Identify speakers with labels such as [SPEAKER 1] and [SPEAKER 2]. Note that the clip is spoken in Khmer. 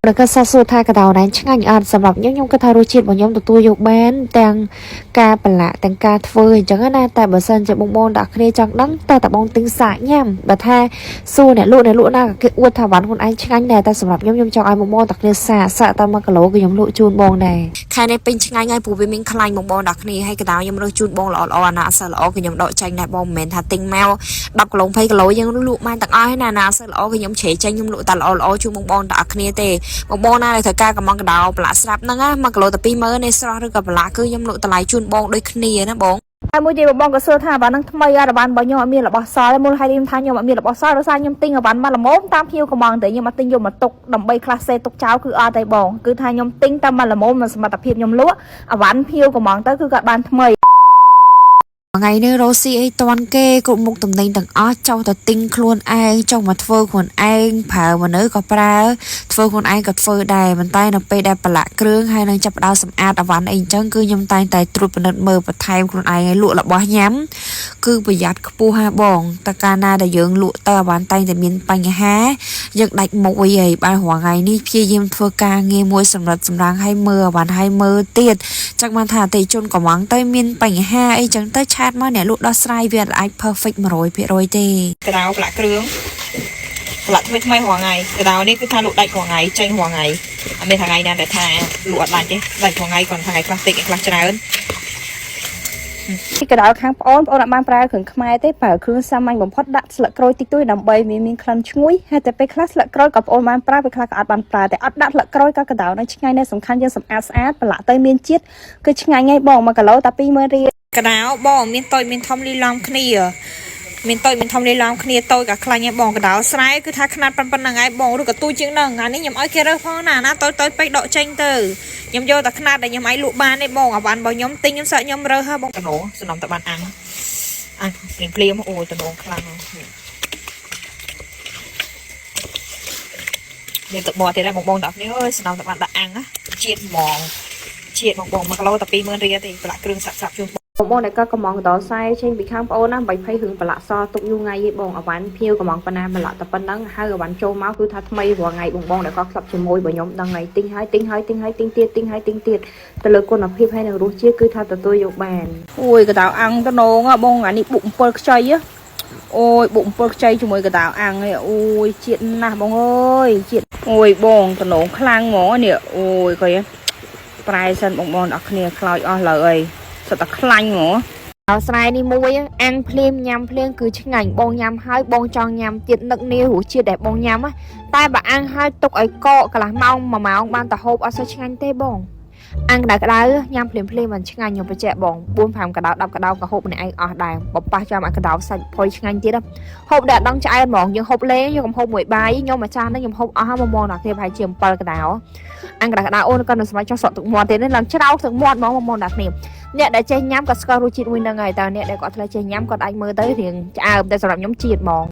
[SPEAKER 1] แล้วក៏សួរថាកដោណែឆ្ងាញ់អត់សម្រាប់ខ្ញុំខ្ញុំគិតថារសជាតិរបស់ខ្ញុំទទួលយកបានទាំងការប្រឡាក់ទាំងការធ្វើអញ្ចឹងណាតែបើសិនជាបងបងដាក់គ្នាចង់ដឹងតើតបងទិញសាកញ៉ាំបើថាសួរអ្នកលក់អ្នកលក់ណាក៏គេអួតថាវ៉ាន់ខ្លួនឯងឆ្ងាញ់ដែរតែសម្រាប់ខ្ញុំខ្ញុំចង់ឲ្យបងបងដាក់គ្នាសាកសាកតែ1គីឡូក៏ខ្ញុំលក់ជូនបងដែរខែនេះពេញឆ្ងាញ់ហើយព្រោះវាមានខ្លាញ់បងបងដាក់គ្នាហើយកដោខ្ញុំរើសជូនបងល្អល្អអាណាអត់សូវល្អក៏ខ្ញុំដកចេញដែរបងមិនមែនថាទិញមក10គីឡូ20គីឡូយើងលក់បានទាំងអស់ហើយណាណាអត់សូវល្អក៏ខ្ញុំជ្រេចេញខ្ញុំលក់តែល្អល្អជូនបងបងដាក់គ្នាទេ បងបងណាដែលត្រូវការកំងកដោប្រឡាក់ស្រាប់ហ្នឹងណា1គីឡូតែ20000នេះស្រស់ឬក៏ប្រឡាក់គឺខ្ញុំលក់តម្លៃជូនបងដូចគ្នាណាបង
[SPEAKER 2] ហើយមួយទៀតបងក៏សួរថាអាវ៉ាន់ហ្នឹងថ្មីអត់អាវ៉ាន់របស់ខ្ញុំអត់មានរបស់សល់ទេមូលហេតុខ្ញុំថាខ្ញុំអត់មានរបស់សល់ដោយសារខ្ញុំទិញអាវ៉ាន់មកល្មមតាមភ្ញៀវកំងតែខ្ញុំអត់ទិញយកមកទុកដើម្បីខ្លះសេទុកចោលគឺអត់ទេបងគឺថាខ្ញុំទិញតាមមកល្មមនឹងសមត្ថភាពខ្ញុំលក់អាវ៉ាន់ភ្ញៀវកំងទៅគឺគាត់បានថ្មី
[SPEAKER 1] ថ្ងៃនេះរស់ស៊ីអីតន់គេគ្រប់មុខតំណែងទាំងអស់ចុះទៅទិញខ្លួនឯងចុះមកធ្វើខ្លួនឯងប្រើមនុស្សក៏ប្រើធ្វើខ្លួនឯងក៏ធ្វើដែរប៉ុន្តែនៅពេលដែលប្រឡាក់គ្រឿងហើយនឹងចាប់ផ្ដើមសម្អាតអវ៉ាន់អីអញ្ចឹងគឺខ្ញុំតែងតែត្រួតពិនិត្យមើលបន្ថែមខ្លួនឯងឲ្យលក់របស់ញ៉ាំគឺប្រយ័ត្នខ្ពស់ហាបងតើកាលណាដែលយើងលក់ទៅអវ៉ាន់តែងតែមានបញ្ហាយើងដាច់មុខអីហើយបានរាល់ថ្ងៃនេះព្យាយាមធ្វើការងារមួយសម្រិតសម្រាំងឲ្យមើលអវ៉ាន់ឲ្យមើលទៀត ចឹងបានថាអតិថិជនកំងទៅមានបញ្ហាអីចឹងទៅឆាតមកអ្នកលក់ដោះស្រាយវាអត់អាច perfect 100%ទេ
[SPEAKER 3] កដៅប្រឡាក់គ្រឿងប្រឡាក់ថ្មីថ្មីរាល់ថ្ងៃកដៅនេះគឺថាលក់ដាច់រាល់ថ្ងៃចេញរាល់ថ្ងៃអត់មានថ្ងៃណាដែលថាលក់អត់ដាច់ទេដាច់រាល់ថ្ងៃគាត់ថ្ងៃខ្លះតិចខ្លះច្រើន
[SPEAKER 2] ពីកដៅខាងប្អូនប្អូនអត់បានប្រើគ្រឿងខ្មែរទេប្រើគ្រឿងសាមញ្ញបំផុតដាក់ស្លឹកក្រូចតិចតួចដើម្បីវាមានក្លិនឈ្ងុយហើយតែពេលខ្លះស្លឹកក្រូចក៏ប្អូនបានប្រើពេលខ្លះក៏អត់បានប្រើតែអត់ដាក់ស្លឹកក្រូចក៏កដៅនឹងឆ្ងាញ់ដែរសំខាន់យើងសម្អាតស្អាតប្រឡាក់ទៅមានជាតិគឺឆ្ងាញ់ហើយបង1គីឡូតែ20000រៀល
[SPEAKER 3] កដៅបងមានតូចមានធំលីឡំគ្នាមានតូចមានធំលីឡំគ្នាតូចក៏ខ្លាញ់ដែរបងកដៅស្រែគឺថាខ្នាតប៉ុណ្្នឹងឯងបងឬក៏ទូជាងហ្នឹងអានេះខ្ញុំឲ្យគេរើសផងណាណាតូចតូចពេកដកចេញទៅខ្ញុំយកតែខ្នាតដែលខ្ញុំឲ្យលក់បានទេបងអាវ៉ាន់របស់ខ្ញុំទិញខ្ញុំសក់ខ្ញុំរើសហ៎បងតំណងសំណុំតបានអាំងអាំងភ្លាមភ្លាមអូយតំណងខ្លាំងមានទឹកបរទៀតហើយបងបងដល់គ្នាអើយសំណុំតបានដាក់អាំងជាតិហ្មងជាតិបងបង1គីឡូតែ20000រៀលទេប្រឡាក់គ្រឿងសាប់សាប់ជូន
[SPEAKER 2] បងបងដែលក៏កំងដល់ខ្សែចេញពីខាងប្អូនណាមិនភ័យរឿងប្រឡាក់សទុកយូរថ្ងៃទេបងអវ៉ាន់ភៀវកំងប៉ុណ្ណាប្រឡាក់តែប៉ុណ្ណឹងហើយអវ៉ាន់ចូលមកគឺថាថ្មីរាល់ថ្ងៃបងបងដែលក៏ខ្សឹបជាមួយបើខ្ញុំដឹងថ្ងៃទិញហើយទិញហើយទិញហើយទិញទៀតទិញហើយទិញទៀតទៅលើគុណភាពហើយនឹងរសជាតិគឺថាទទួលយកបានអូយកដៅអាំងតំណងបងអានេះបុក7ខ្ចីអូយបុក7ខ្ចីជាមួយកដៅអាំងឯអូយជាតិណាស់បងអើយជាតិអូយបងតំណងខ្លាំងហ្មងនេះអូយឃើញប្រែសិនបងបងដល់គ្នាខ្លោចអស់លើអីសិតតែខ្លាញ់ហ្មង
[SPEAKER 1] ដល់ស្រែនេះមួយអាំងភ្លាមញ៉ាំភ្លាមគឺឆ្ងាញ់បងញ៉ាំហើយបងចង់ញ៉ាំទៀតនឹកនារសជាតិដែលបងញ៉ាំណាតែបើអាំងហើយទុកឲ្យកកកន្លះម៉ោង1ម៉ោងបានទៅហូបអត់សូវឆ្ងាញ់ទេបងអាំងក្តៅក្តៅញ៉ាំភ្លាមភ្លាមមិនឆ្ងាញ់ខ្ញុំបញ្ជាក់បង4 5កដៅ10កដៅក៏ហូបម្នាក់ឯងអស់ដែរបំប៉ះចាំអាកដៅសាច់ផុយឆ្ងាញ់ទៀតហូបដែលអត់ដឹងឆ្អែតហ្មងយើងហូបលេងយើងកុំហូបមួយបាយខ្ញុំមួយចាននេះខ្ញុំហូបអស់ហើយមកមកដល់គ្នាប្រហែលជា7កដៅអាំងក្តៅក្តៅអូនក៏នៅសម័យចោះសក់ទឹកមាត់ទៀតនេះឡើងច្រោកទឹកមាត់ហ្មងមកមកដល់គ្នា អ្នកដែលចេះញ៉ាំក៏ស្គាល់រសជាតិមួយហ្នឹងហើយតើអ្នកដែលគាត់ធ្លាប់ចេះញ៉ាំគាត់អាចមើលទៅរៀងឆ្អើមតែសម្រាប់ខ្ញុំជាតិហ្មង